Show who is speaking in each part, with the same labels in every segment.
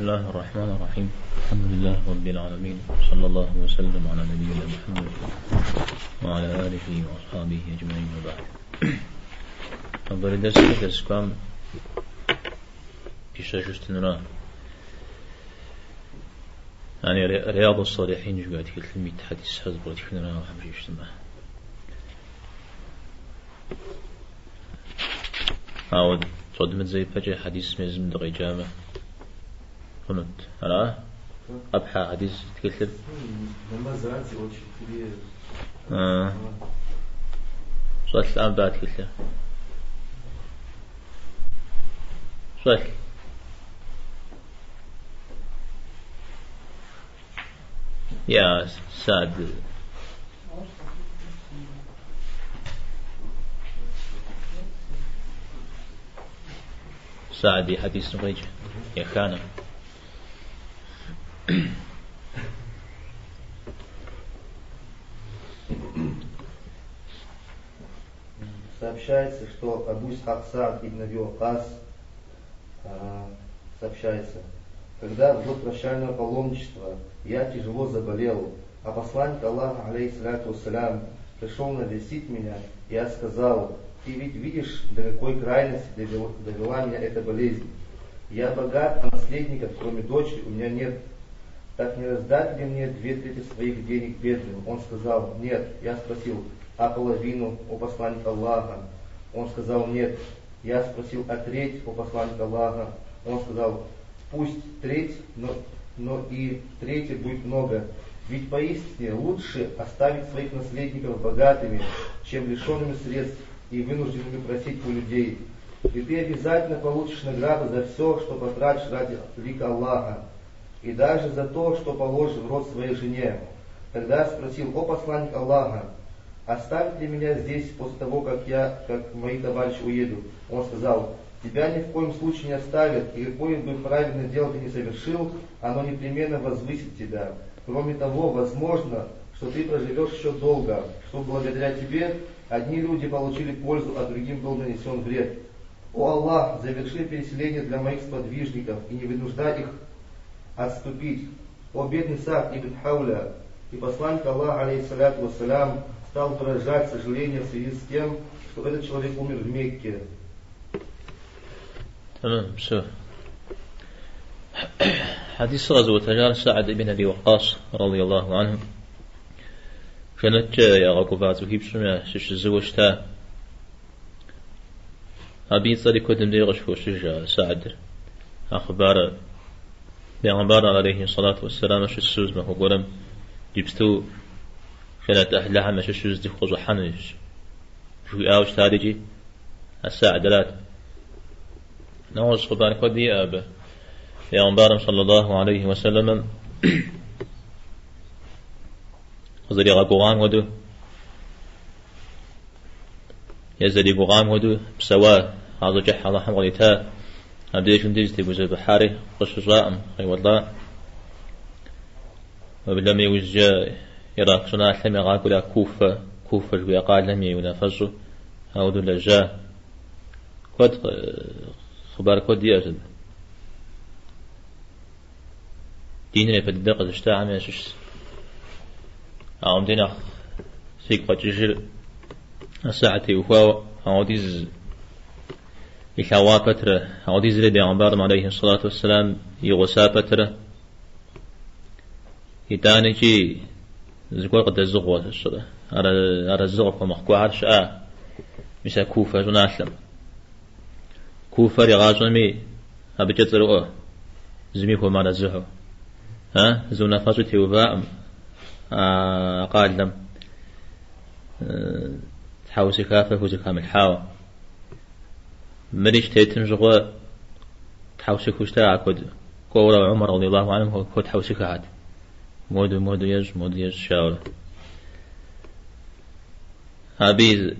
Speaker 1: الله الرحمن الرحيم الحمد لله رب العالمين صلى الله وسلم على نبينا محمد وعلى آله وأصحابه أجمعين وبعد. أفضل درس درس كام بيشاجستنرا يعني رياض الصالحين جوات كلمة حديث حزب وتكنرا وحمشيشتنا عاود صدمت زي فجأة حديث مزم دغي جامع هنت أنا أبحى حديث تكلم صلت الآن بعد كله صلت يا سعد سعدي حديث نغيج يا خانم.
Speaker 2: Сообщается, что Абу Исхак Саад ибн Аби Ваккас сообщается, когда в год прощального паломничества я тяжело заболел, а посланник Аллаха, алейхиссалату вассалям, пришел навестить меня, я сказал: ты ведь видишь, до какой крайности довела меня эта болезнь. Я богат, а наследников, кроме дочери, у меня нет. Так не раздать ли мне 2/3 своих денег бедным? Он сказал: нет. Я спросил: а половину, о посланник Аллаха? Он сказал: нет. Я спросил: а треть, о посланник Аллаха? Он сказал: пусть треть, но и трети будет много. Ведь поистине лучше оставить своих наследников богатыми, чем лишенными средств и вынужденными просить у людей. И ты обязательно получишь награду за все, что потратишь ради лика Аллаха, и даже за то, что положишь в рот своей жене. Тогда спросил: о посланник Аллаха, оставит ли меня здесь после того, как мои товарищи уедут? Он сказал: тебя ни в коем случае не оставят, и какое бы правильное дело ты ни совершил, оно непременно возвысит тебя. Кроме того, возможно, что ты проживешь еще долго, что благодаря тебе одни люди получили пользу, а другим был нанесен вред. О Аллах, заверши переселение для моих сподвижников и не вынуждай их отступить. О бедный Саад ибн Хауля! И посланник Аллаха, алейхиссалату вассалям, стал выражать сожаление в связи с тем, что этот человек умер в Мекке.
Speaker 1: تمام. سو حديث غزوة تجار سعد بن أبي وقاص رضي الله عنه كانت يا غاكوفات وكيف سمع شش زوجتا أبي صديق كدم ديغش فوشج سعد أخبار بيغمبار عليه الصلاة والسلام شش سوز ما هو قرم جبستو كانت أهلها ما شش سوز دي خزو حنش شو أوش تاريجي السعد لات نوز خبار كدي أب بيغمبار صلى الله عليه وسلم زري غاقوغام ودو يزري غوغام ودو بسوا هذا جح الله حم غليتا أبديش مديز تبوز بحاري قصصاء أي والله وبلم يوز يراك صنع لم يغاق ولا كوفة كوفة جوي قال لم ينافسه أو دول جا كود خبار كود دي أسد دين يفدق اشتاع من شش عندنا سيق قجر الساعة وفاو عوديز إخوا فترة عوديز ربي عمبار عليه الصلاة والسلام يغسى فترة يتاني شيء زقوا قد الزغوة الصلاة على الزغوة ومخكوع عرش مسا كوفة جناسلم كوفة رغاجن مي أبجت رؤى زمي هو ما نزحه ها زونا فاجو تيوفاء قال لم تحاوسي كافة فوزي كامل حاوة مريش تيتم جغوة تحاوسي كوشتا عكود كورا عمر رضي الله عنه كو تحاوسي كعاد مودو مودو يج مودو يج شاورة أبي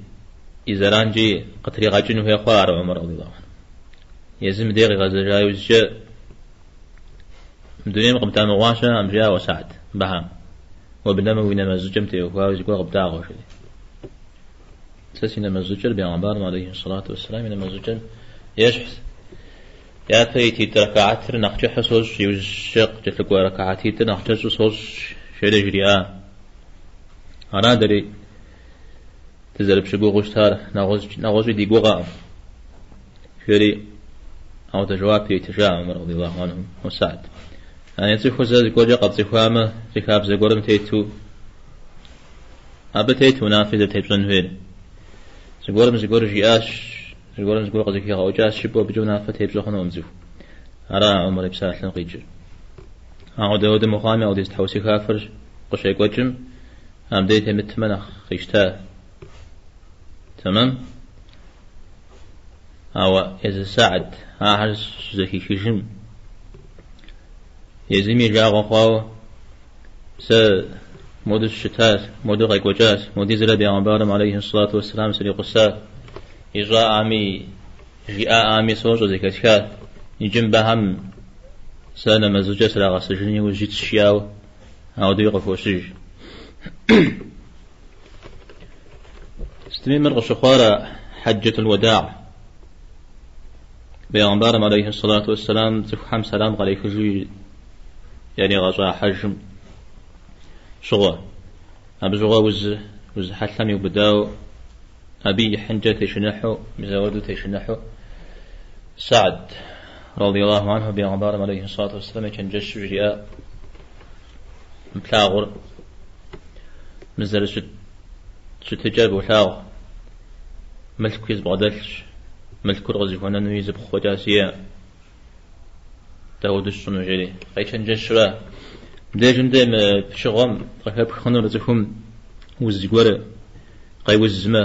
Speaker 1: إزرانجي قطري غاجنه يا خوار عمر رضي الله عنه يزم ديغي غزجاي وزجا مدنيا مقبتا مغواشا أم جاء وسعد بهام وبنما وينما زجمت وفاوز قوة قبتا غوشي سينما الزجر بيعبار عليه الصلاة والسلام إنما الزجر يشحث Япэ ититӏ рэкаатыр нэхъ кӏыхьу сощӏ, иужькӏэ къыкӏэлъыкӏуэ рэкаатитӏыр нэхъ кӏэщӏу сощӏ, жери жриӏа. Ара дэри дызэрыпщыгугъыу щытар, нэгъуэщӏи ди гугъэкъым, жери ауэдэ жэуап иритыжа Умар радиаллаху анху Саад. Яни цӏыхур зэ зыгуэркӏэ къэпцӏыхуамэ, зы хабзэ гуэрым тету, абы тету унафи зэрытепщӏэн хуейр. Зыгуэрым зыгуэр жиӏащ, зыгуэрым зыгуэр къызэхигъэӏукӏащ жыпӏэу абыкӏэ унафэ тепщӏэ хъунукъым цӏыху. Ара Умар и псалъэм къикӏыр. Ауэ дауэдэ мыхъуами, ауэдиз тхьэусыхафэр къыщекӏуэкӏым, абдей темытмэ нэхъ къищта. Тэмэм? Ауэ езы Саад ахэр щызэхихыжым, езыми и жагъуэ хъуауэ, сэ моду сыщытащ, моду къекӏуэкӏащ, модизрэ бегъымбарым алейхи сэлату уэсселам сригъуса, ищӏаӏами, жиӏаӏами сощӏэ, зэхэсха, иджы мыбыхэм сэ нэмэзыкӏэ срагъэсэжын иужь итщ, жиӏауэ, ауэдэуи къыхощыж. Сытми мыр къыщыхъуар а хьэджэтул уэдагь. Бегъымбарым алейхи сэлату уэсселам цӏыхухэм сэлам къарихыжу яригъэщӏа хьэжым щыгъуэ. Абы щыгъуэ уз, уз хьэлъэм иубыдауэ, абы ихьынкӏэ тешыныхьу, мис ауэдэу тешыныхьу Саад радиаллаху анху бегъымбарым алейхи сэлату уэсселам и чэнджэщу жриӏа мы плъагъур мы зэрыщыт щытыкӏэр болъагъу. Мылъкуи збгъэдэлъщ, мылъкур къызыхуэнэнуи зыпхъу фӏэкӏа сиӏэ. Дауэдэу сщӏыну жери къечэнджэщурэ. Мыбдежым де мы пычыгъуэм къыхэпх хъунур цӏыхум уз гуэр къеузмэ,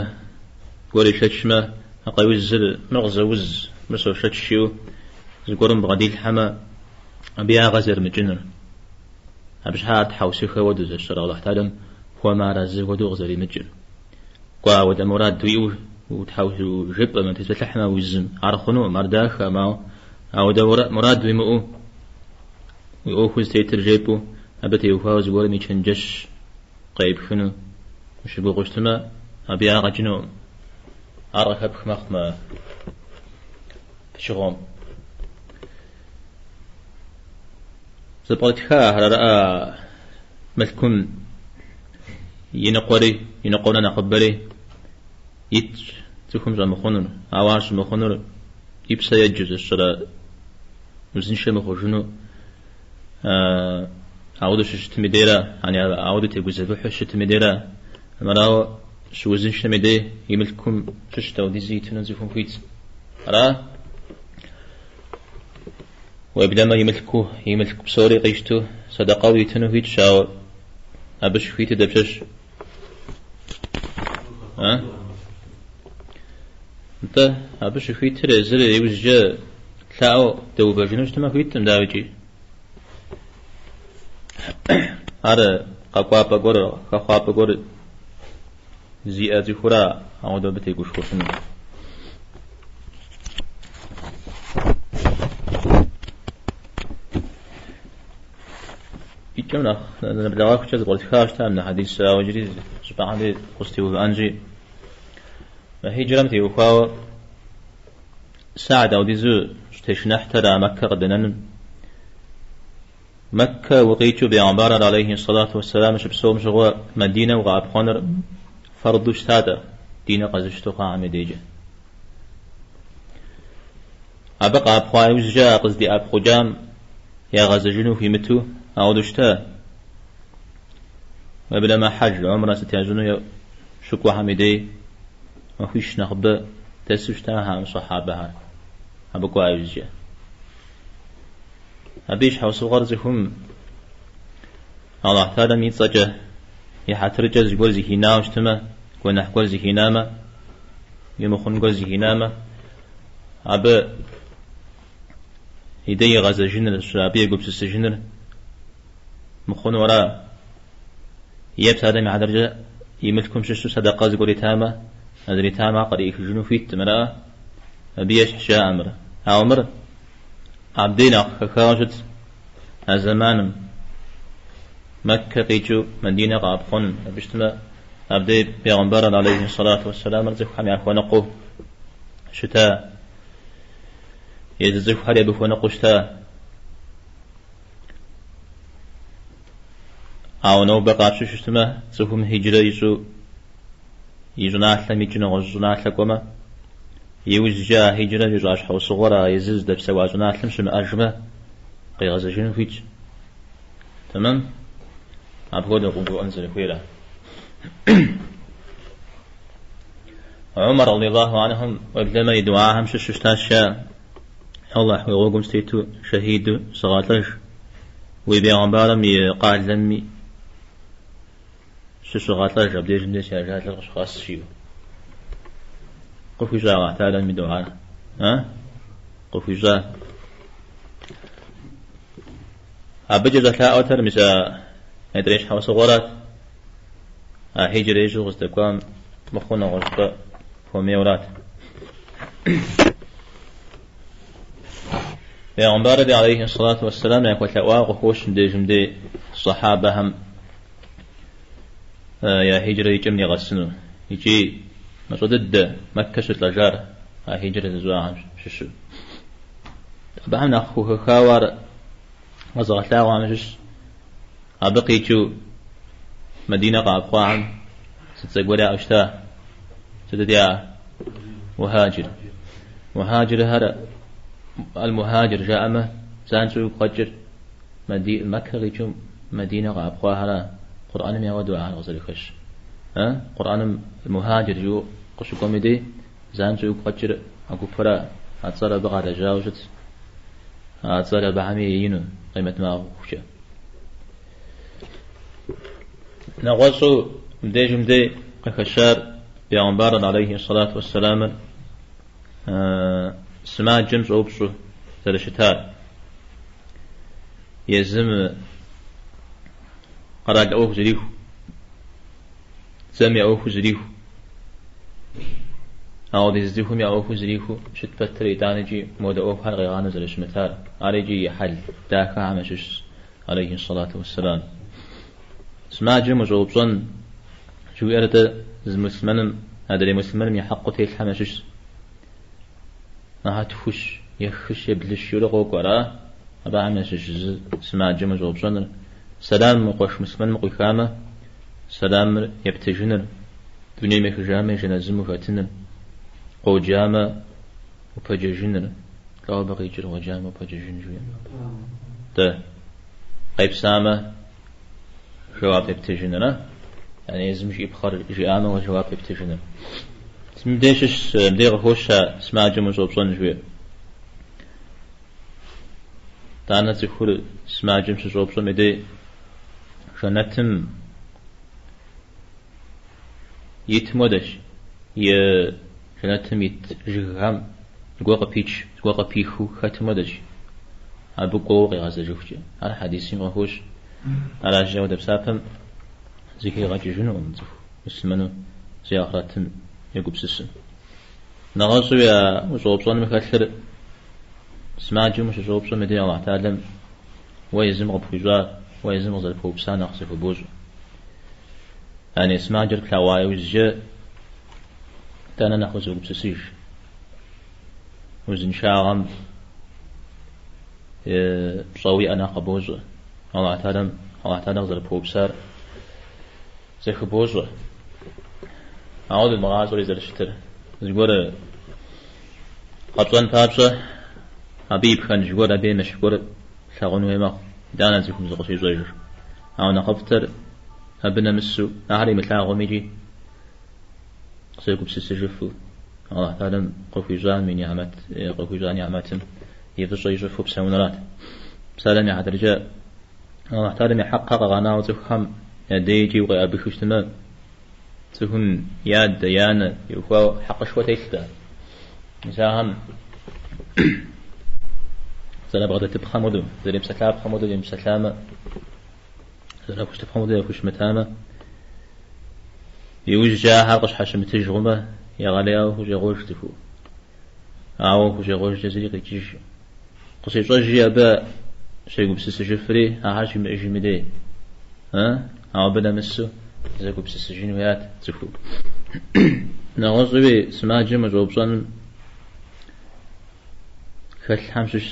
Speaker 1: гуэр ишэчмэ, а къеузыр мыр къызэуз, мыр сошэч жиӏэу зыгуэрым бгъэдилъхьэмэ, абы ягъэ зэрымыкӏынур. Абы щхьэ ар тхьэусыхэ хуэдэу зэщэрэ Алыхь Тэхьэлам хуэмыарэзы хуэдэу къызэримыкӏыр. Кӏуэ, ауэдэ мурад уиӏэу жыпӏэмэ, тепсэлъыхьмэ узым, ар хъунукъым, ар дахэкъым, ауэ ауэдэ мурад уимыӏэу уи ӏуэхур зытетыр жепӏэу, абы теухуауэ зыгуэрым и чэнджэщ къеӏыпхыну ущыгугъыу щытмэ, абы ягъэ кӏынукъым. Ар къыхэпх мэхъу мы пычыгъуэм. Зэпкърытха ахэр араӏэ мылъкум и ныкъуэри, и ныкъуэрэ нэхъыбэри итщ цӏыхум щӏэмыхъунур, ауэ ар щымыхъунур и псэ еджэу зэщэрэ узыншэ мыхъужыну ауэдэу щыщытым и дейра, яни ауэдэу тегузэвыхьу щытым и дейра, мырауэ щыузыншэм и дей и мылъкум щыщ дауэдизи итыну цӏыхум хуитщ. Ара? Уеблэмэ и мылъку, и мылъку псори къищтэу сэдэкъэу итыну хуитщ, ауэ абы щыхуитыр дапщэщ? А? Нтӏэ, абы щыхуитыр езыр иужькӏэ лъаӏуэу дэувэжыну щытмэ хуиткъым, дауикӏи. Ар къэкӏуапӏэ гуэр, хэхъуапӏэ гуэр зиӏэ цӏыхура ауэдэу абы тегушхуэфыну. Икӏэм нэхъ нэблэгъэхукӏэ зэпкърытхауэ щытам мы хьэдисыр, ауэ иджыри щӏыпӏэхэм деж къыстеувыӏэнщи, мы хьиджрэм теухуауэ Саад аудизу щӏытешыныхьтэр а Мэккэ къыдэнэным. Мэккэ укъикӏыу бегъымбарыр алейхи сэлату уэсселам щыпсэум щыгъуэ Мадинэ укъэӏэпхъуэныр фэрду щытатэ, диныр къэзыщтэу хъуахэм я дежкӏэ. Абы къэӏэпхъуа иужькӏэ а къыздиӏэпхъукӏам ягъэзэжыну хуимыту ауэдэу щыта. Уеблэмэ хьэж, умрэ сыт ящӏыну щыкӏуэхэм и дей махуищ нэхъыбэ дэсу щытахэкъым сэхьабэхэр абы кӏуа иужькӏэ. Абы и щхьэусыгъуэр цӏыхум Алыхь Тэхьэлам и цӏэкӏэ, и хьэтыркӏэ зыгуэр зыхинауэ щытмэ, гуэныхь гуэр зыхинамэ, е мыхъун гуэр зыхинамэ, абы и дей игъэзэжыныр, абы егупсысыжыныр мыхъуну ара? Е псалъэм и хьэтыркӏэ и мылъкум щыщу сэдэкъэ зыгуэр итамэ, а зэритам ар къриӏыхыжыну хуиткъым, ара? Абы ещхьщ жаӏэ мыр. Ауэ мыр Абдей нэхъ хэхауэ щытщ а зэманым Мэккэ къикӏыу Мадинэ къэӏэпхъуэным. Абы щытмэ, абдей бегъымбарыр алейхи сэлату уэсселамыр цӏыхухэм яхуэныкъуэу щыта. Езы цӏыхухэри абы хуэныкъуэу щыта. Ауэ нобэ къапщтэу щытмэ, цӏыхум хьиджрэ ищӏу и щӏыналъэм икӏыу нэгъуэщӏ щӏыналъэ кӏуэмэ, иужькӏэ а хьиджрэ щӏищӏа щхьэусыгъуэр а езыр здэпсэуа щӏыналъэм щымыӏэжмэ, къигъэзэжыну хуитщ. Тэмэм? Апхуэдэу къыгурыӏуэн зэрыхуейр. Умар радиаллаху анхум уеблэмэ и дуахэм щыщу щытащ, Я Аллахь, уи гъуэгум сытету шэхиду сыгъэлӏэж, уи бегъымбарым и къалэми щыщыгъэлӏэж, абдежым де си ажалыр къыщыгъэс, жиӏэу. Къыхуищӏа Аллахь Тэхьэлам и дуар? А? Къыхуищӏа. Абыкӏэ щӏэлъаӏуэтэр мис а нетӏрей щхьэусыгъуэрат. А хьиджрэ ищӏу къыздэкӏуам мыхъуу нэгъуэщӏыпӏэ хуэмейуэрат. Бегъымбарри алейхи сэлату уэсселам яхуэлъэӏуауэ къыхощ мыбдежым дей сахьабэхэм я хьиджрэ и кӏэм нигъэсыну. Икӏи мащӏэ дыдэ Мэккэ щылӏэжар а хьиджрэ зыщӏахэм щыщу. Абыхэм нэхъ хухэхауэ ар къэзыгъэлъагъуэхэм щыщ. Абы къикӏыу Мадинэ къэӏэпхъуахэм зы цӏэ гуэр яӏэу щыта. Сытыт яӏэ? Мухаджир. Мухаджирхэр аль-мухаджир жаӏэмэ, занщӏэу уигу къэкӏыр Мэккэ къикӏыу Мадинэ къэӏэпхъуахэра? Къурӏэным ауэдэу ахэр къызэрыхэщ. Къурӏэным мухаджир жиӏэу къыщыкӏуэм и дей, занщӏэу уигу къэкӏыр а гупыра, а цӏэр абы къалэжьауэ щыт. А цӏэр абыхэми еину къемэт махуэхукӏэ. Нэгъуэщӏу мыбдежым дей къыхэщар бегъымбарыр алейхи сэлату уэсселамыр сымаджэм щӏэупщӏу зэрыщытар. Езым къэрал ӏуэху зэриху, дзэм я ӏуэху зэриху, ауэдиз цӏыхум я ӏуэху зэриху щыт пэтрэ итӏанэкӏи модэ ӏуэхухэр къигъанэу зэрыщымытар. Ар икӏи и хьэл дахэхэм ящыщщ, алейхи сэлату уэсселам. Сымаджэм ущӏэупщӏэн жыхуиӏэр-тӏэ зы муслъымэным, адрей муслъымэным и хьэкъыу телъхэм ящыщщ. Ахэр тхущ, е хыщ, е блыщ жиӏэурэ къокӏуэ, ара? Абыхэм ящыщ зы сымаджэм ущӏэупщӏэныр. Сэлам уи къуэш муслъымэным къуихамэ, сэламыр ептыжыныр, дунейм ехыжамэ и жэназым ухэтыныр, къоджамэ упэджэжыныр. Лӏо абы къикӏыр къоджамэ упэджэжын жиӏэм. Дэ къепсамэ жэуап ептыжыныр, а? Яни езым жиӏэпхъэр жиӏамэ уэ жэуап ептыжыныр. Мыбдей щыщ, мыбдей къыхощ а сымаджэм ущӏэупщӏэн жиӏэр. Итӏанэ цӏыхур сымаджэм щыщӏэупщӏэм и дей жэнэтым итым хуэдэщ, е жэнэтым ит жыгхэм зыгуэр къыпич, зыгуэр къыпихыу хэтым хуэдэщ, абы кӏуэуэ къигъэзэжыхукӏэ. Ар хьэдисым къыхощ. Аращи, ауэдэ псапэм зыхигъэкӏыжынукъым цӏыху муслъымэну зи ахърэтым егупсысым. Нэгъуэщӏуи а ущӏэупщӏэным хэлъыр сымаджэм ущыщӏэупщӏэм и дей Алыхь Тэхьэлам уэ езым къыпхуищӏар, уэ езым къызэрыпхуэупсар нэхъ зыхыбощӏэ. Яни сымаджэр плъэгъуа иужькӏэ итӏанэ нэхъ узогупсысыж. Узыншагъэм пщӏэуэ иӏэр нэхъ къыбощӏэ. Алыхь Тэхьэлам, Алыхь Тэхьэлам къызэрыпхуэупсар зэхыбощӏэ. Ауэдэу мы гъащӏэри зэрыщытыр. Зыгуэр къэпщӏэн папщӏэ абы и пхэнж гуэр, абы емыщхь гуэр плъагъун хуей мэхъу. Итӏанэ цӏыхум зыкъыщищӏэжыр. Ауэ нэхъыфӏтэр абы нэмысу, ахэр имылъагъум икӏи къызэгупсысыжыфу, Алыхь Тэхьэлам къыхуищӏам и нигьмэт, къыхуищӏа нигьмэтым и фӏыщӏэ ищӏыфу псэунырат. Псалъэм и хьэтыркӏэ, Алыхь Тэхьэлам и хьэкъхэр къэгъэнауэ цӏыхухэм я дейкӏи укъеӏэбыхыу щытмэ, цӏыхум и адэ, и анэ теухуауэ хьэкъышхуэ телът. Мис ахэм зэрабгъэдэтыпхъэм хуэдэу, зэрепсэлъапхъэм хуэдэу емыпсэлъамэ, зэрахущытыпхъэм хуэдэу яхущымытамэ, иужькӏэ ахэр къыщхьэщымытыж хъумэ, егъэлеяуэ хущӏегъуэж цӏыхур. Ауэ хущӏегъуэжкӏэ зыри къикӏыж. Къыщещӏэжри абы щегупсысыжыфри ахэр щимыӏэжым и дей. Ауэ абы нэмысу зэгупсысыжын хуеят цӏыхур. Нэгъуэщӏуи сымаджэм ущӏэупщӏэным Хэлъхэм щыщ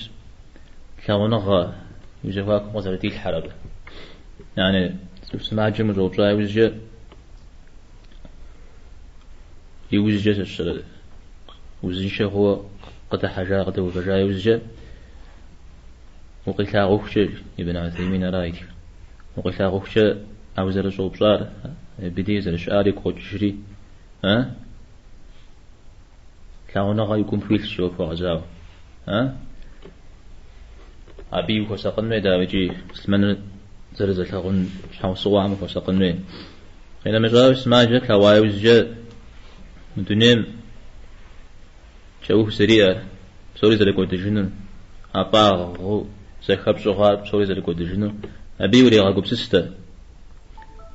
Speaker 1: лъагъуныгъэ уи зэхуакум къызэрыдилъхьэр абы. Яни цӏыху сымаджэм ущӏэупщӏа иужькӏэ, иужькӏэ сыщэрэ узыншэ хъууэ къыдыхьэжа, къыдэувэжа иужькӏэ укъилъагъухукӏэ, Ибн Утеймин ара итх, укъилъагъухукӏэ а узэрыщӏэупщӏар, абы дей зэрыщыӏар игу къокӏыжри, а? Лъагъуныгъэ и гум хуилъщ уэ пхуэгъэзауэ. А? Абы ухуэсакъын хуей, дауэ икӏи муслъымэныр зэрызэлъагъун щхьэусыгъуэхэм ухуэсакъын хуей. Къинэмыщӏауэ сымаджэр плъэгъуа иужькӏэ мы дунейм кӏэух зэриӏэр, псори зэрыкӏуэдыжынур, а фӏагъыу зэхэпщӏэу хъуар псори зэрыкӏуэдыжынур, абыи урегъэгупсыстэ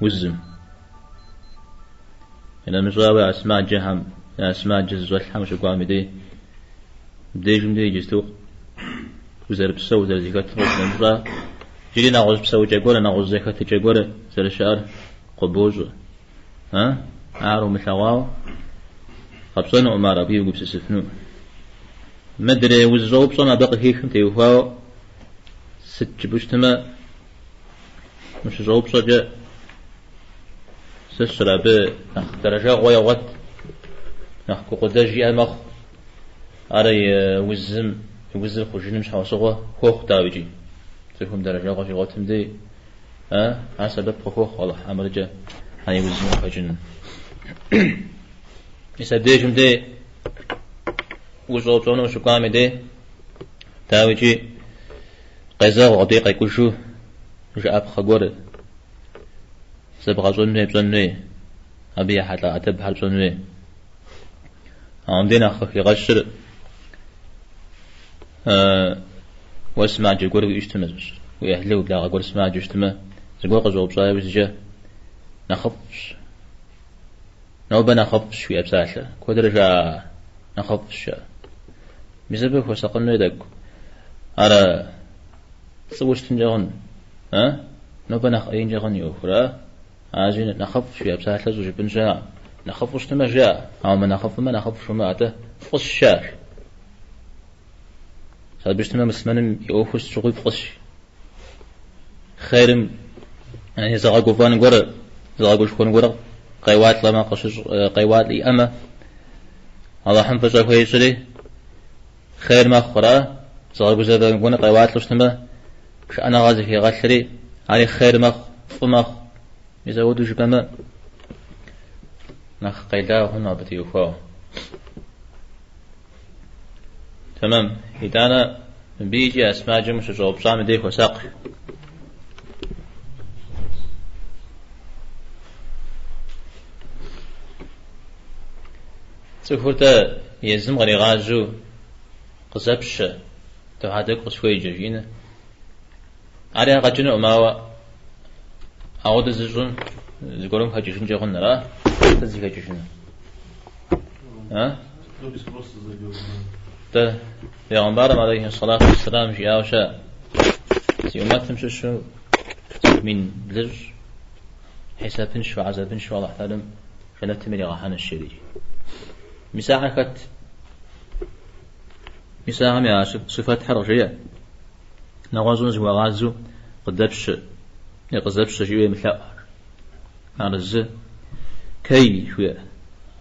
Speaker 1: узым. Къинэмыщӏауэ я сымаджэхэм, я сымаджэ зыщӏэлъхэм ущыкӏуам и дей, мыбдежым дей иджысту узэрыпсэу, узэрызэхэтыр къыщынэмыщӏа, иджыри нэгъуэщӏ псэукӏэ гуэр, нэгъуэщӏ зэхэтыкӏэ гуэр зэрыщыӏэр къыбощӏэ. А? Ар умылъэгъуауэ къэпщӏэнукъым ар, абы уегупсысыфыну. Мыдрей узыщӏэупщӏэм абы къыхихым теухуауэ сыт жыпӏэу щытмэ, ущыщӏэупщӏэкӏэ сыщыр абы нэхъ дэрэжэгъуэ егъуэт, нэхъ гукъыдэж иӏэ мэхъу. Ар и узым, и узыр хъужыным щхьэусыгъуэ хуохъу дауикӏи. Цӏыхум дэрэжэгъуэ щигъуэтым дей, ар сэбэп къыхуохъу Алыхь ӏэмыркӏэ а и узым къыхэкӏыным. Мис абдежым дей ущӏэупщӏэну ущыкӏуам и дей, дауикӏи къезэгъу абы къекӏужу жыӏэпхъэ гуэр зэбгъэщӏэн хуей, пщӏэн хуей, абы ехьэлӏа ӏэдэбхэр пщӏэн хуей. Ауэ мыбдеж нэхъ къыхигъэщыр уэ сымаджэ гуэр уиӏэу щытмэ, уи ӏыхьлы, уи благъэ гуэр сымаджэу щытмэ, зыгуэр къыщӏэупщӏа иужькӏэ нэхъыфӏщ. Нобэ нэхъыфӏщ жиӏэ псалъэ. Куэдрэ жаӏэ нэхъыфӏщ жаӏэ. Мис абы хуэсакъын хуей тӏэкӏу. Ар пцӏыуэ щытынкӏэ хъун. А? Нобэ нэхъ ӏеинкӏэ хъун и ӏуэхур, а? Аращи, нэхъыфӏщ жиӏэ псалъэ щӏыжыпӏын щыӏэкъым. Нэхъыфӏу щытмэ жыӏэ, ауэ мынэхъыфӏмэ нэхъыфӏ жумыӏэ, атӏэ фӏыщ жыӏэ. Абы щытмэ муслъымэным и ӏуэхур сыт щыгъуи фӏыщ. Хъерым зыгъэгуфӏэн гуэр, зыгъэгушхуэн гуэр къеуалӏэмэ, къыщыщӏ, къеуалӏэ иӏэмэ, Алыхьым фӏыщӏэ хуещӏри, хъер мэхъу, ара? Зыгъэгузэвэн гуэр къеуалӏэу щытмэ, шыӏэныгъэ зыхегъэлъри, ари хъер мэхъу, фӏы мэхъу. Мис ауэдэу жыпӏэмэ, нэхъ къела хъуну абы теухуауэ. Тэмэм. Итӏанэ мыбы икӏи а сымаджэм ущыщӏэупщӏам и дей хуэсакъ. Цӏыхур тӏэ езым къригъажьэу къызэпщэ, духьэ тӏэкӏу къысхуеджэ жиӏэныр. Ар ягъэ кӏынукъым, ауэ ауэдэ зыщӏым зыгуэрым хэкӏыжынкӏэ хъун, ара? Сыт зыхэкӏыжынур? А? Тӏэ, Бегъымбарым алейхи сэлату уэсселам жиӏауэ щыӏэ, си умэтым щыщу цӏыху 1000 хьисапыншэу, гӏэзабыншэу Алыхь Тэхьэлам жэнэтым иригъэхьэнущ, жери. Мис ахэр хэт? Мис ахэм я сыфэтхэр къыжеӏэ. Нэгъуэщӏым зыхуагъазэу къыдэпщэ е къызэпщэ жиӏэу емылъэӏухэр. Ар зы кэй жиӏэ.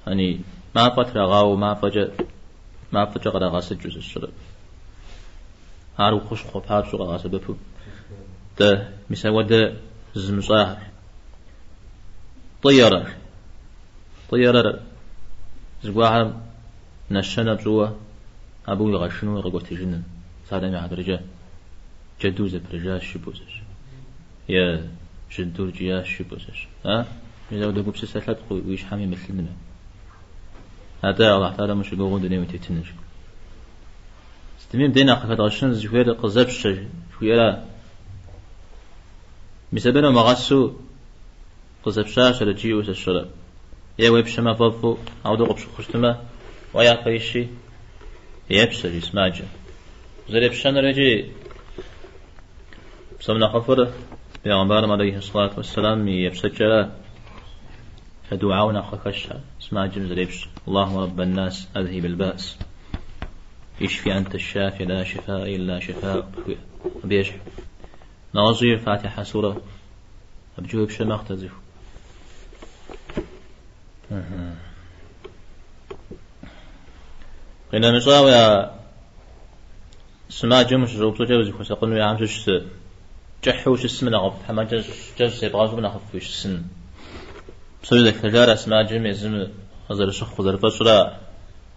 Speaker 1: Ани мафӏэ трагъауэу мафӏэкӏэ, мафӏэкӏэ кърагъэсыкӏыу зыщӏрэ. Ар хущхъуэ папщӏэу къагъэсэбэпу. Дэ мис ауэдэ зымыщӏахэр. Тӏыерэ. Тӏыерэр зыгуэрхэм нэщэнэ пщӏыуэ абы уигъэшыну уигъэкӏуэтыжыным. Псалъэм и хьэтыркӏэ джэду зэпрыжащ жыпӏэу зэщ. Е жьындур кӏиящ жыпӏэу зэщ. А? Мис ауэдэ гупсысэ лъэпкъ уи щхьэм имылъынмэ. Атӏэ Алыхь Тэхьэлам ущыгугъыу дунейм утетынущ. Сытми мыбдеж нэхъ къыхэдгъэщыну зыхуейр къызэпщэ жыхуиӏэра? Мис абы нумыгъэсу къызэпщащэрэт жиӏэу зэщэрэ. Е уепщэмэ фӏэфӏу, ауэдэу къыпщыхъуу щытмэ, уэ япэ ищи, епщэ, жи сымаджэм. Зэрепщэнур икӏи псом нэхъыфӏыр Бегъымбарым алейхи сэлату уэсселам и епщэкӏэра дуӏауэ нэхъ къыхэщ ар сымаджэм зэрепщ. Аллахумэ раббан нас, азхибил баӏс. Ишфи анта шафи ла шифа илла шифа жыхуиӏэ. Абы ещхь. Нэгъуэщӏи Фатихьэ сурэ абыкӏи уепщэ мэхъу цӏыху. Къинэмыщӏауэ я сымаджэм ущыщӏэупщӏэкӏэ узыхуэсакъын хуейхэм щыщ зы кӏыхьу ущысмэ нэхъыфӏ, хьэмэ кӏэщӏ зебгъэщӏмэ нэхъыфӏ ущысын. Псори зэлъытэжар а сымаджэм езым къызэрыщыхъу къызэрыфӏэщӏра.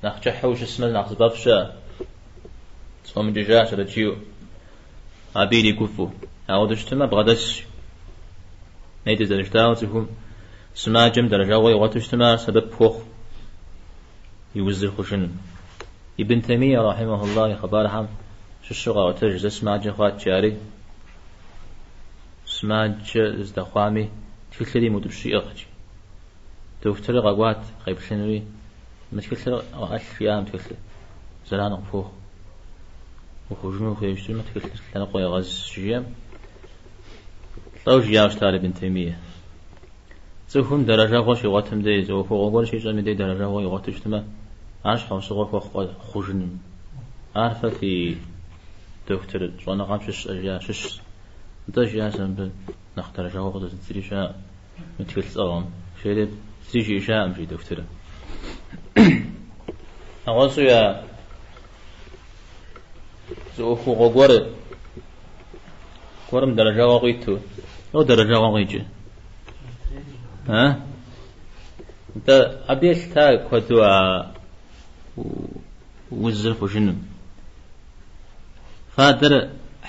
Speaker 1: Нэхъ кӏыхьу ущысмэ нэхъ зыфӏэфӏ щыӏэ. Сфӏэмыкӏыжащэрэт жиӏэу. Абы иригуфӏэу. Ауэдэу щытмэ, бгъэдэсщ. Ней дызэрыщытауэ цӏыхум сымаджэм дэрэжэгъуэ игъуэту щытмэ, ар сэбэп хуохъу и узыр хъужыным. Ибн Таймия, рахьимахуллах, и хъыбархэм щыщу къаӏуэтэж, зэ сымаджэ хъуат жари, сымаджэ здэхъуами, тхылъыр имыутӏыпщу иӏыгът. Дохутырыр къэкӏуат къеплъынуи, мы тхылъыр гъэӏэлъ жиӏам тхылъыр, зэран къыпхуохъу. Ухъужыну ухуейуэ щытмэ, тхылъыр лъэныкъуэ егъэз щыжиӏэм, лӏо жиӏауэ щытар Ибн Таймие. Цӏыхум дэрэжэгъуэ щигъуэтым дей, зы ӏуэхугъуэ гуэр щищӏэм и дей дэрэжэгъуэ игъуэту щытмэ, ар щхьэусыгъуэ хуэхъукъэ хъужыным. Ар фэ фи дохутыр щӏэныгъэм щыщ жиӏа щыщщ. Нтӏэ жиӏащ мыбы нэхъ дэрэжэгъуэ къызэзыт зыри щыӏэкъым, мы тхылъ сӏыгъым. Жери зыри жиӏэжакъым, жи дохутырым. Нэгъуэщӏу я зы ӏуэхугъуэ гуэр гуэрым дэрэжэгъуэ къуиту. Лӏо дэрэжэгъуэ къикӏыр? А? Нтӏэ, абы елъыта куэду а узыр хъужыным. Фадэр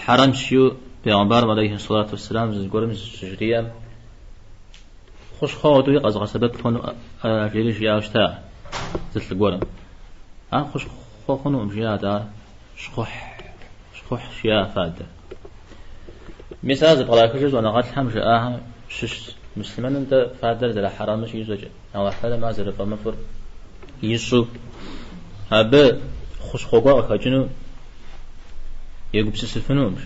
Speaker 1: хьэрэмщ жиӏэу Пейгъэмбарым алейхи сэлату уэсселам зыгуэрым щыжриӏэм, хущхъуэ хуэдэуи къэзгъэсэбэп хъуну жери жиӏауэ щыта зы лӏы гуэрым. Ар хущхъуэ хъунукъым жиӏат, ар щхъухь, щхъухь жиӏа фадэр. Мис ар зэпкърахыжу щӏэныгъэлӏхэм жаӏахэм щыщ муслъымэным дэ фадэр зэрыхьэрэмыр щищӏэкӏэ, Алыхь Тэхьэлам ар зэрыфӏэмыфӏыр ищӏу, абы хущхъуэ гуэр къыхэкӏыну егупсысыфынукъым,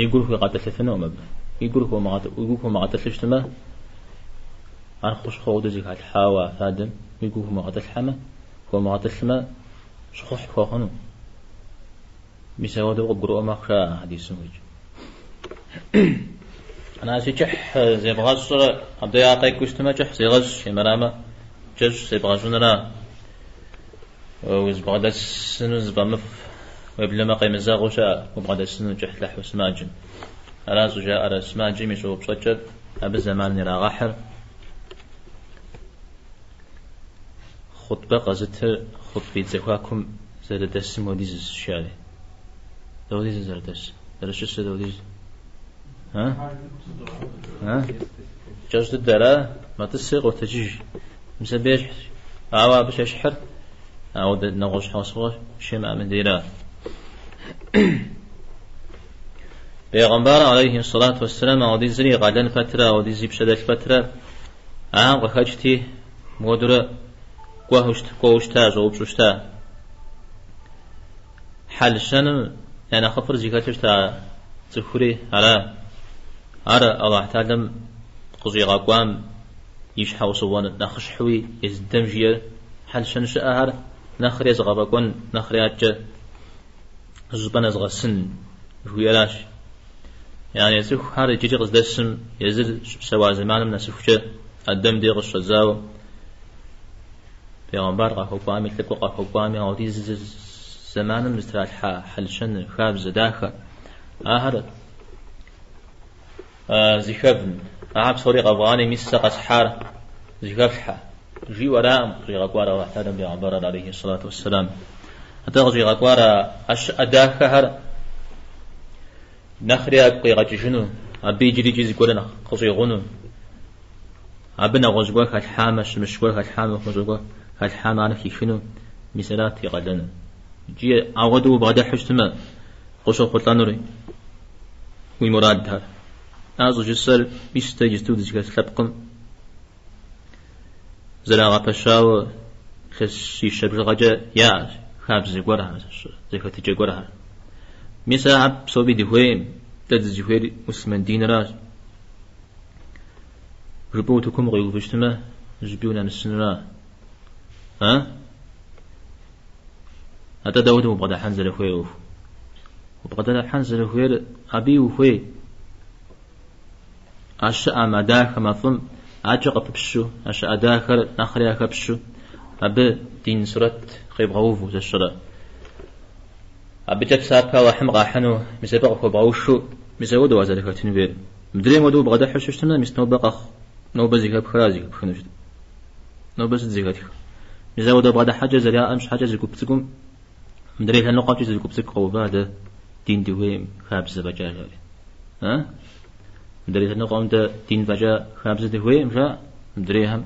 Speaker 1: и гур хуигъэтӏылъыфынукъым абы. И гур хуэмыгъэтӏылъу щытмэ, ар хущхъуэ хуэдэу зэхалъхьауэ а фадэм уи гур хуэмыгъэтӏылъхьэмэ, хуэмыгъэтӏылъмэ, щхъухь хуэхъуну. Мис ауэдэу къыбгурыӏуэ мэхъу жаӏэ хьэдисым къикӏ. Аращи, кӏыхь зебгъэщӏрэ, абы я къекӏуу щытмэ, кӏыхь зегъэщӏ, емырамэ, кӏэщӏ зебгъэщӏынра узыбгъэдэсыну зыфӏэмыфӏ, уеблэмэ къемызэгъыу щыӏэ убгъэдэсыну кӏыхьлӏыхьу сымаджэм. Ара щӏыжаӏэр сымаджэм и щӏэупщӏэкӏэр абы зэман ирагъэхьыр хъутӏбэ къэзытыр хъутӏбитӏ зэхуакум зэрыдэсым хуэдиз жаӏэри. Дауэдиз зэрыдэс? Зэрыщысыр дауэдиз? А? А? Кӏэщӏ дыдэра? Мэтӏысри къотэджыж. Мис абы ещхьщ. Ауэ абы щещхьыр ауэ нэгъуэщӏ щхьэусыгъуэ щимыӏэм дейра. Бегъымбар алейхи сэлату уэсселам ауэдизри и къалэн пэтрэ, ауэдиз и пщэ дэлъ пэтрэ, ахэм къыхэкӏти, мыуэдурэ кӏуэуэ щыта, щӏэупщӏэу щыта. Хьэл-щэным я нэхъыфӏыр зыхэлъу щыта цӏыхури ара. Ар Аллахь Тэхьэлам къыщӏигъэкӏуам и щхьэусыгъуэ нэхъыщхьэуи езы дыдэм жиӏэр хьэл-щэн щыӏэхэр нэхъри езыгъэфӏэкӏуэн, нэхъри адэкӏэ зыщӏыпӏэ нэзгъэсын жыхуиӏэращ. Яни цӏыхухэр иджыри къыздэсым езыр щыпсэуа зэманым нэсыхукӏэ Адэм дей къыщыщӏэдзауэ Пейгъэмбар къахуэкӏуами, лӏыкӏуэ къахуэкӏуами, ауэдиз зэманым зытралъхьа хьэл-щэныр, хабзэ дахэ, ахэр зыхэвн, ахэр псори къэвгъани, мис сэ къэсхьар зыхэфлъхьэ. Жиӏэу аракъым къыщӏигъэкӏуар Алыхь Тэхьэлам Пейгъэмбарыр алейхи сэлату уэсселам. Атӏэ къыщӏигъэкӏуар а щыӏэ дахэхэр нэхъри ягу къигъэкӏыжыну, абы иджырикӏи зыгуэр нэхъ къыщӏигъуну, абы нэгъуэщӏ гуэр хэлъхьамэ, щымыщ гуэр хэлъхьамэ, мыхъумыщӏэ гуэр хэлъхьамэ, ар хихыну, мис арат и къалэныр. Икӏи ауэдэу убгъэдыхьу щытмэ, къыщохъулӏэнур уи мурадхэр. Ар щӏыжысӏэр мис дэ иджысту дызыхэс лъэпкъым зэрагъэпэщауэ илъэс щищэ бжыгъэкӏэ яӏэщ хабзэ гуэрхэр, зэхэтыкӏэ гуэрхэр. Мис ахэр псоми дыхуейкъым, дэ дызыхуейр муслъымэн диныращ. Жыпӏэу утыкум укъиуву щытмэ, зыщӏыпӏи унэмысынура? А? Атӏэ дауэдэу убгъэдыхьэн зэрыхуейр ӏуэху? Убгъэдыхьэн зэрыхуейр абыи ухуей. А щыӏэм, а дахэм, а фӏым акӏэ къыпыпщу, а щыӏэ дахэр нэхъри яхэпщу, абы дин сурэт къебгъэуву зэщэрэ. Абыкӏэ псапэ Алыхьым къахьыну, мис абы къыхуэбгъэушу, мис ауэдэу уазэрыхэтын хуейр. Мыдрейм хуэдэу убгъэдыхьу щыщытмэ, мис нобэ къэхъу, нобэ зэхэпхра зэхэпхыну щыт. Нобэ сыт зэхэтх? Мис ауэдэ бгъэдыхьэкӏэ зэряӏэм щхьэкӏэ зы гуп цӏыкӏум, мыдрей лъэныкъуэмкӏи зы гуп цӏыкӏу къэува дэ дин дыхуейм хабзэ фӏэкӏа жаӏэри. А? Мыдрей лъэныкъуэм дэ дин фӏэкӏа хабзэ дыхуейм жаӏэ, мыдрейхэм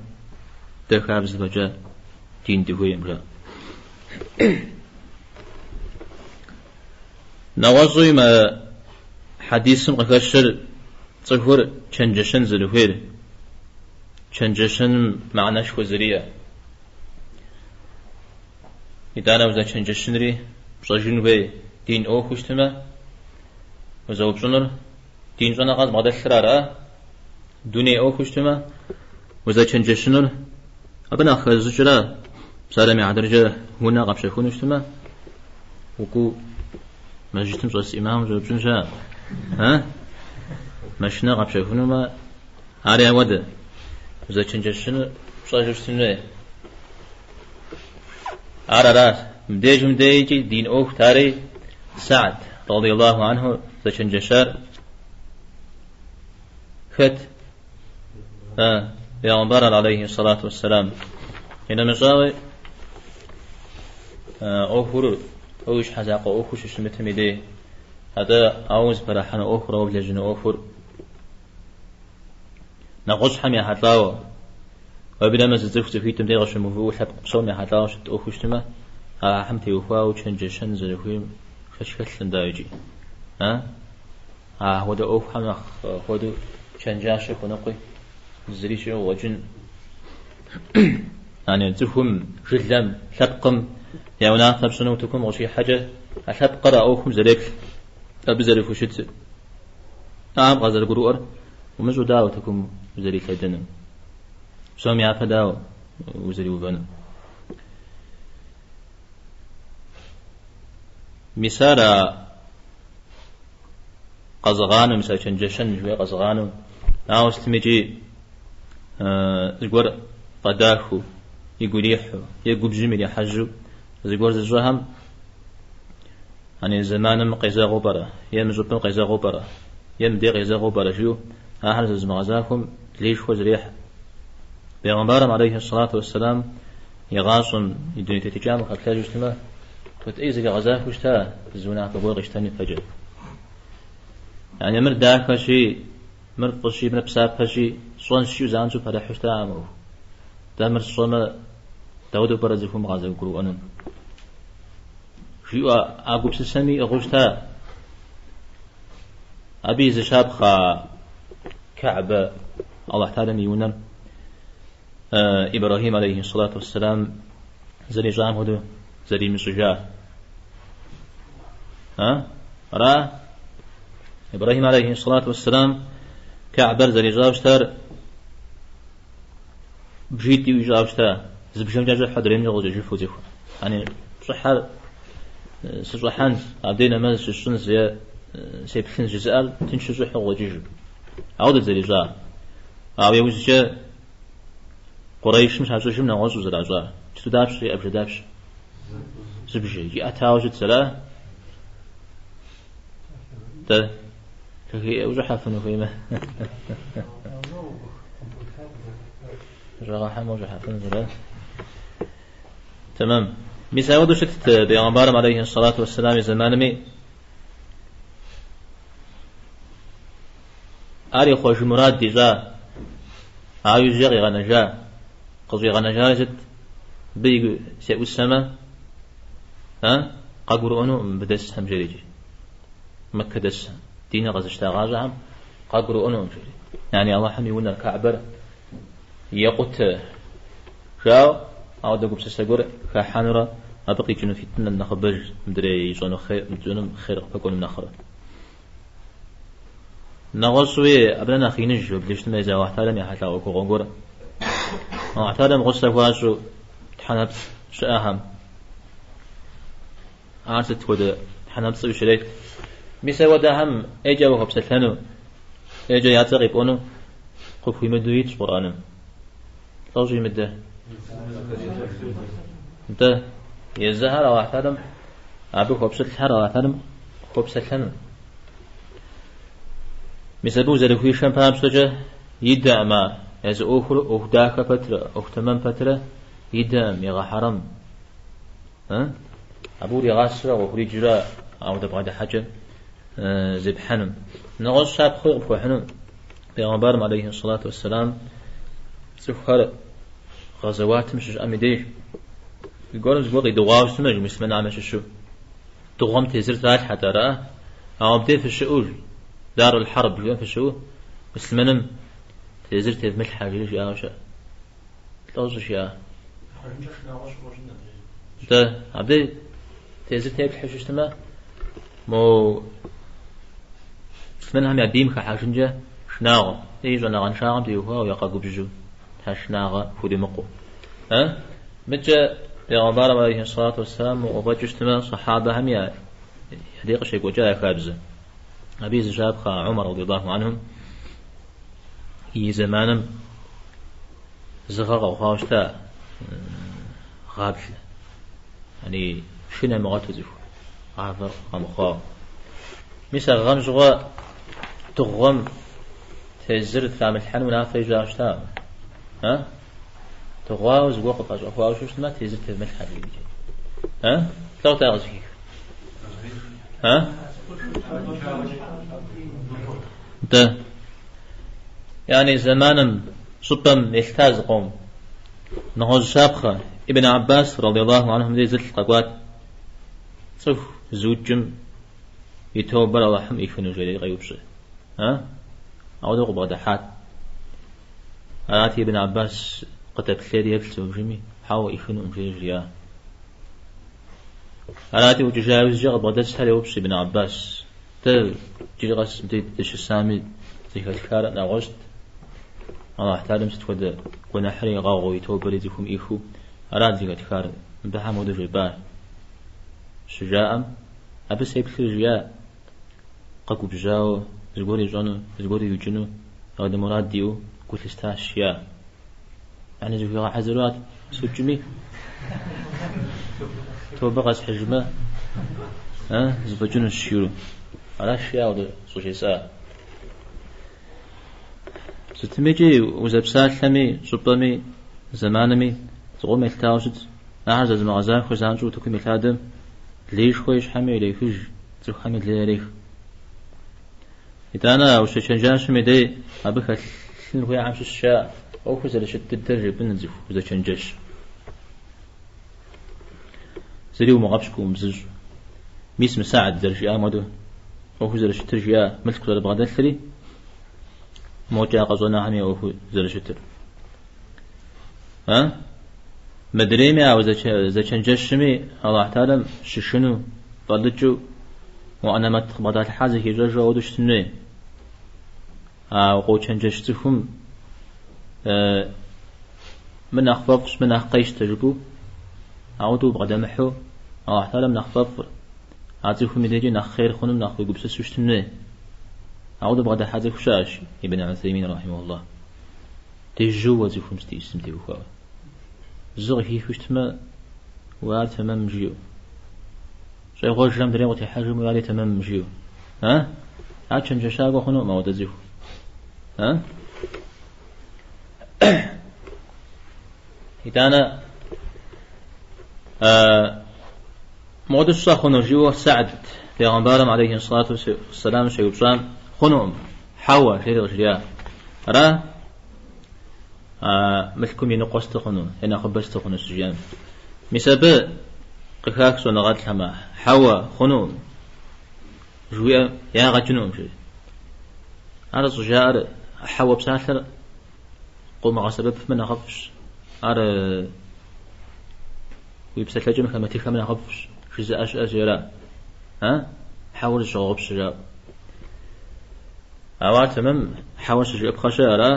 Speaker 1: дэ хабзэ фӏэкӏа дин дыхуейм жаӏэ. Нэгъуэщӏуи мы хьэдисым къыхэщыр цӏыхур чэнджэщэн зэрыхуейр, чэнджэщэным мыхьэнэшхуэ зэриӏэр. Итӏанэ узэчэнджэщынри пщӏэжын хуей дин ӏуэхуу щытмэ, узэупщӏынур дин щӏэныгъэ зыбгъэдэлъыр ара? Дуней ӏуэхуу щытмэ, узэчэнджэщынур абы нэхъ хэзыщӏыкӏыра? Псалъэм и хьэтыркӏэ унэ къэпщэхуну щытмэ, укӏуэу мэжджытым щӏэс ӏимамым щӏэупщӏын щыӏэ? А? Машинэ къэпщэхунумэ, ари ауэдэ. Узэчэнджэщынур пщӏэжу щытын хуей. Ар аращ. Мыбдежым дежкӏи дин ӏуэхут ари Саад, радиаллаху анху, зэчэнджэщар хэт? Бегъымбарыр, алейхи салату уассалам. Къинэмыщӏауи, ӏуэхур уэ уи щхьэ закъуэ ӏуэхуу щыщымытым и дей, атӏэ ауэ узыпэрыхьэну ӏуэхур, ауэ блэжьыну ӏуэхур нэгъуэщӏхэм ехьэлӏауэ, уеблэмэ зы цӏыху цӏыхуитӏым дей къыщымыувыӏэу лъэпкъ псом ехьэлӏауэ щыт ӏуэхуу щытмэ, ахэм теухуауэ чэнджэщэн зэрыхуейм шэч хэлъкъым дауикӏи. А? Ахуэдэ ӏуэхухэм нэхъ хуэдэу чэнджащэ хуэныкъуи зыри щыӏэу къыщӏэкӏын. Яни цӏыхум, жылэм, лъэпкъым я унафэ пщӏыну утыкум къыщихьэкӏэ, а лъэпкъыр а ӏуэхум зэреплъ, абы зэрыхущытыр. Ахэм къазэрыгурыӏуэр умыщӏэу дауэ утыкум узэрилъэдэнур? Псом япэ дауэ узэриувэнур? Мис ар а къэзыгъанэу, мис а чэнджэщэн жыхуиӏэр къэзыгъанэу, ауэ сытми икӏи зыгуэр фӏэдахэу, игу ирихьу е губжьым ирихьэжьэу зыгуэр зыщӏэхэм ани зэманым къезэгъыу пӏэрэ, е мы щӏыпӏэм къезэгъыу пӏэрэ, е мыдей къезэгъыу пӏэрэ жиӏэу ахэр зэзымыгъэзахуэм леишхуэ зэрехьэ. Бегъымбарым алейхи сэлату уэсселам и гъащӏэм, и дуней тетыкӏам ухэплъэжу щытмэ, куэд ӏей зэригъэзахуэу щыта зы унафэ гуэр къищтэн ипэкӏэ. Яни мыр дахэщи, мыр фӏыщи, мыр псапэщи, сщӏэнщ жиӏэу занщӏэу пэрыхьу щытакъым ӏуэху. Дэ мыр сщӏэмэ, дауэдэу пӏэрэ цӏыхум къазэрыгурыӏуэнур? Жиӏэу а гупсысэми иӏыгъыу щыта. Абы и зы щапхъэ Кэӏбэ Алыхь Тэхьэлам и унэр Ибрахьим алейхи сэлату уэсселам зэрищӏам хуэдэу зэримыщӏыжар. А? Ара? Ибрахьим алейхи сэлату уэсселам Кэӏбэр зэрищӏауэ щытар бжитӏу ищӏауэ щыта. Зы бжэмкӏэ щӏыхьу адреймкӏэ къыщӏэкӏыжыфу цӏыху. Яни щӏыхьэр сыщӏыхьэнщ, абдей нэмэз щысщӏынщ е сеплъынщ жызыӏэр тыншу щӏыхьу къыщӏэкӏыжу. Ауэдэт зэрищӏар. Ауэ иужькӏэ Къурэйшым щащӏыжым нэгъуэщӏу зэращӏар. Сыту дапщэ иӏэ бжэ дапщэ? Зы бжэ. Икӏи ӏэтауэ щыт ара? Дэ лъагэӏуэу ущӏыхьэфыну хуеймэ. Щӏагъэхьэмэ ущӏыхьэфыну ара? Тэмэм. Мис ауэдэу щытт бегъымбарым алейхи сэлату уэсселам и зэманми Ар ихъуэжын мурад ищӏа, ауэ иужькӏэ къигъэнэжа. Къыщӏигъэнэжари сыт? Мыбы игу сеӏусэмэ, а, къагурыӏуэнукъым мыбы дэсхэм жери иджы. Мэккэ дэсхэм, диныр къэзыщтагъащӏэхэм къагурыӏуэнукъым жери. Яни Алыхьым и унэр, Каӏбэр екъутэ жаӏэу, ауэдэ гупсысэ гуэр хахьэнурэ абы къикӏыну фитнэр нэхъыбэж мыдрей ищӏэну хъер, ищӏэнум хъер къыпэкӏуэнум нэхърэ. Нэгъуэщӏуи абы нэхъ иныж уеблэжтмэ езы Алыхь Тэхьэлам ехьэлӏа ӏуэхугъуэ гуэр. Алыхь Тэхьэлам гъусэ хуащӏу тхьэ нэпцӏ щыӏэхэм. Ар сыт хуэдэ тхьэнэпцӏэуи щрет. Мис апхуэдэхэм ӏейкӏэ уахуэпсэлъэну, ӏейкӏэ я цӏэ къипӏуэну къыпхуимыдэу итщ Къурӏэным. Лӏо щӏимыдэ? Нтӏэ, езыхэр Алыхь Тэхьэлам абы хуэпщылӏхэр Алыхь Тэхьэлам хуэпсэлъэну. Мис абы узэрыхуишэм папщӏэкӏэ идэкъым ар, езы ӏуэхур ӏуэху дахэ пэтрэ, ӏуэху тэмэм пэтрэ идэкъым, егъэхьэрэм. Абы уригъасэурэ къыхуриджэурэ ауэдэ бгъэдыхьэкӏэ зепхьэну. Нэгъуэщӏ щапхъэуи къыпхуэхьыну Пейгъэмбарым алейхи сэлату уэсселам цӏыхухэр гъэзэуатым щыщыӏэм и деж зыгуэрым зыгуэр къидыгъуауэ щытмэ, муслъымэнхэм ящыщу дыгъуэм тезыр тралъхьэт, ара? Ауэ абдей фыщыӏэу, Дарул Хьэрб жиӏэм фыщыӏэу, муслъымэным тезыр тевмылъхьэ жери жиӏауэ щыӏэ. Лӏо щӏыжиӏа? Нтӏэ, абдей тезыр теплъхьэу щытмэ, мо муслъымэнхэм я бийм хыхьэжынкӏэ шынагъуэ, е и щӏэныгъэншагъэм теухуауэ я къэгубжьу, тхьэшынагъэ хуримыкъуу. Э? Мыдкӏэ Пейгъэмбарым алейхи сэлату уэсселам укъыфӏэкӏыу щытмэ, сахьабэхэми я дей къыщекӏуэкӏа я хабзэ. Абы и зы щапхъэ Умар радиаллаху анхум и зэманым зы гъэ къэхъуауэ щыта гъаблэ. Яни шхын ямыгъуэту цӏыху гъавэр къэмыхъуауэ. Мис а гъэм щыгъуэ дыгъуэм тезыр трамылъхьэну унафэ ищӏауэ щытакъым. А? Дыгъуауэ зыгуэр къыпэщӏэхуауэ щытмэ, тезыр тевмылъхьэ жиӏэкӏэ. А? Лӏот ар къызыхих? А? Нтӏэ. Яни зэманым, щӏыпӏэм елъыта зыкъом. Нэгъуэщӏ щапхъэ, Ибн Аббас радиаллаху анхум дей зылӏ къэкӏуат. Цӏыху зыукӏым и тобэр Алыхьым ӏихыну жери къеупщӏи. А? Ауэдэу къыбгъэдыхьат. Арати, Ибн Аббас къыдэплъейри еплъ зэужыми, хьэуэ ӏихынукъым жери жриӏа. Арати, ӏукӏыжа иужькӏэ къыбгъэдэсхэр еупщӏ Ибн Аббас. Дэ иджыри къэс мыбдеж дыщысами зэхэтхар нэгъуэщӏт. Алыхь Тэхьэлам сыт хуэдэ гуэныхьри игъэгъуу, и тобэри цӏыхум ӏихыу, арат зэхэтхар, мыбы щхьэ мыуэдэу жепӏа? Щыжаӏэм, абы сеплъри жиӏа, къэгубжьауэ зыгуэр ищӏэну, зыгуэр иукӏыну, апхуэдэ мурад иӏэу гу лъыстащ, жиӏа. Яни зыхуигъэхьэзырат, сукӏми, тобэ къэсхьыжмэ, зэфӏэкӏынущ жиӏэу. Аращ жиӏа ауэдэ щӏыжесӏар. Сытмикӏи узэпсалъэми, щӏыпӏэми, зэманми зыкъом елъытауэ щытщ. Ахэр зэзымыгъэзахуэ занщӏэу утыкум илъадэм леишхуэ и щхьэми ирехыж, цӏыхухэми лей ярех. Итӏанэ а ущечэнджащэм и дей абы хэлъын хуейхэм щыщщ а ӏуэхур зэрыщыт дыдэр жепӏэн цӏыху узэчэнджэщ. Зыри умыгъэпщкӏу, умыбзыщӏ. Мис мы Саад зэрыжиӏам хуэдэу ӏуэхур зэрыщытыр жиӏа, мылъку зэрыбгъэдэлъри, мокӏэ къэщӏэнахэм я ӏуэхур зэрыщытыр. А? Мыдрейми а узэчэнджэщми Аллахь Тэхьэлам щышыну, фӏэлӏыкӏыу, мо ӏэнэмэт къыбгъэдалъхьа зыхищӏэжу ауэдэу щытын хуей. А укъочэнджэщ цӏыхум мыр нэхъ фӏэфӏщ, мыр нэхъ къещтэ жыпӏэу, ауэдэу убгъэдэмыхьэу Аллахь Тэхьэлам нэхъ фӏэфӏыр, а цӏыхум и дежкӏэ нэхъ хъер хъунум нэхъ уегупсысу щытын хуей. Ауэдэу бгъэдыхьэ цӏыху щыӏэщ Ибн Усеймин рахьимахуллах. Дежьууэ цӏыхум здиӏысым теухуауэ. Зы къыхихыу щытмэ, уи ар тэмэм жиӏэу. Щӏегъуэжрэ мыдрейм къытехьэжым уи ари тэмэм жиӏэу. А? Ар чэнджэщакӏуэ хъунукъым ауэдэ цӏыху. А? Итӏанэ мыуэдэу сщӏэ хъуну жиӏэу Саад пейгъэмбарым алейхи салату уэсселам щеупщӏам хъунукъым, хьэуэ жери къыжриӏа. Ара? А мылъкум и ныкъуэ сты хъуну е нэхъыбэ сты хъуну щыжиӏэм. Мис абы къыхах щӏэныгъэлӏхэм хьэуэ хъунукъым жыхуиӏэм ягъэ кӏынукъым жери. Ар щӏыжаӏэр хьэуэ псалъэр къыумыгъэсэбэпмэ нэхъыфӏщ. Ар уи псэлъэкӏэм хэмытыхэмэ нэхъыфӏщ, жызыӏэ щыӏэщи ара? А? Хьэуэр зыщыгъэгъупщэ жаӏэу. Ауэ ар тэмэм хьэуэ щыжыӏыпхъэ щыӏэ, ара?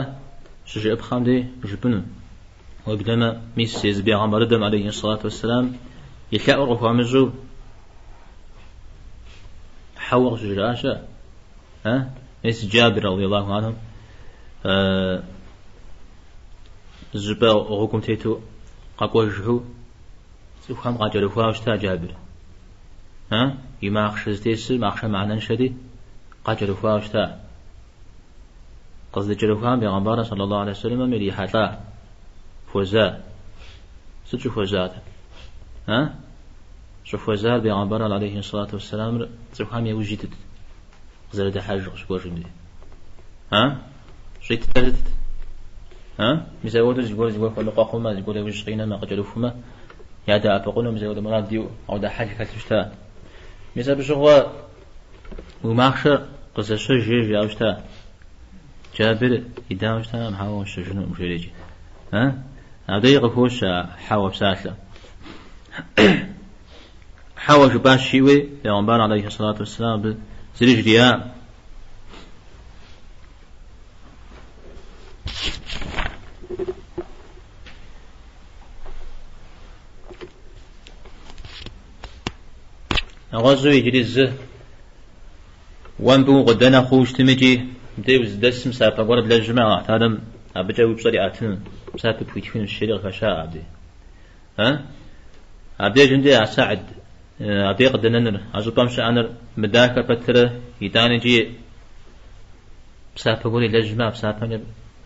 Speaker 1: Щыжыӏыпхъэм дей жыпӏэну. Уеблэмэ, мис езы бегъымбарыдэм, алейхи салату уэсселам, и лъэӏур къыхуамыщӏу Хьэуэ къыщыжраӏа щыӏэ? А? Мис Джабир радиаллаху анху зыщӏыпӏэ гъуэгум тету къэкӏуэжхэу цӏыхухэм къакӏэрыхуауэ щыта Джабир. А? И махъшэ зытесыр махъшэ мыхьэнэншэти къакӏэрыхуауэ щыта. Къыздыкӏэрыхуам Бегъымбар саллаллаху алейхи вассаламым ирихьэлӏа, хуэза. Сыт щӏыхуэзат? А? Щӏыхуэзар Бегъымбар алейхи салату вассаламыр цӏыхухэм яужь итыт, къызэрыдыхьэж къыщыкӏуэжым дей. А? Щӏиттэр сытыт? А? Мис ауэдэу зыгуэр зыгуэр хуэныкъуэ хъумэ, зыгуэр яужь къинэмэ, къыкӏэрыхумэ, ядэӏэпыкъуну мис ауэдэ мурад иӏэу, ауэдэ хьэл хэлъу щыта. Мис абы щыгъуэ уи махъшэр къызэщэж жиӏауэ щыта. Джабир идауэ щытакъым, хьэуэ усщэжынукъым, жери икӏи. А? Абдеи къыхощ а хьэуэ псалъэ. Хьэуэ жыпӏащ жиӏэуи, Бегъымбар алейхи салату вассалам абы зыри жриӏакъым. Нэгъуэщӏу иджыри зы уэ мыбы укъыдэнэ хъууэ щытым икӏи мыбдеж узыдэсым псапэ гуэр блэжьмэ, Алыхь Тэхьэлам абыкӏэ уи пщӏэр иӏэтыну, псапэ пхуитхынущ, жери къыхэща абдей. А? Абдежым де а Са'д абдей къыдэнэныр, а щӏыпӏэм щыӏэныр мыдахэ пэтрэ, итӏанэ икӏи псапэ гуэр илэжьмэ, а псапэмкӏэ,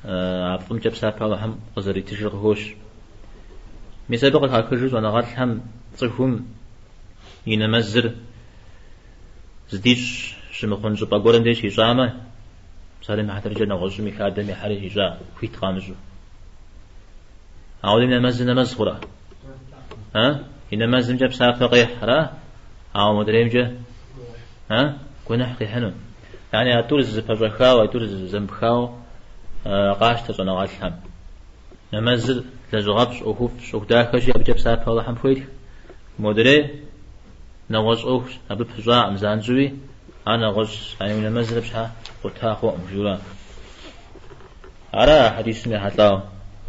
Speaker 1: а фӏымкӏэ псапэ Алыхьым къызэритыжыр къыхощ. Мис абы къыхахыжу щӏэныгъэлӏхэм цӏыхум и нэмэзыр здищӏ щымыхъун щӏыпӏэ гуэрым деж щищӏамэ, псалъэм и хьэтыркӏэ нэгъуэщӏым и хадэм ихьэри щищӏа, хуит къамыщӏу. Ауэ и нэмэзыр нэмэз хъурэ? А? И нэмэзымкӏэ псапэ къехь, ара? Ауэ модреймкӏэ а? Гуэныхь къихьыну. Яни а тӏур зэпэщӏэхауэ, а тӏур зэмыпхауэ къащтэ щӏэныгъэлӏхэм. Нэмэзыр лэжьыгъэфӏщ, ӏуэхуфӏщ, ӏуэху дахэщи, абыкӏэ псапэ Алыхьым пхуетх. Модрей нэгъуэщӏ ӏуэхущ, абы пыщӏакъым занщӏэуи, ар нэгъуэщӏ, яни уи нэмэзыр абы щхьа къута хъукъым, жиӏэурэ. Ара а хьэдисым ехьэлӏауэ?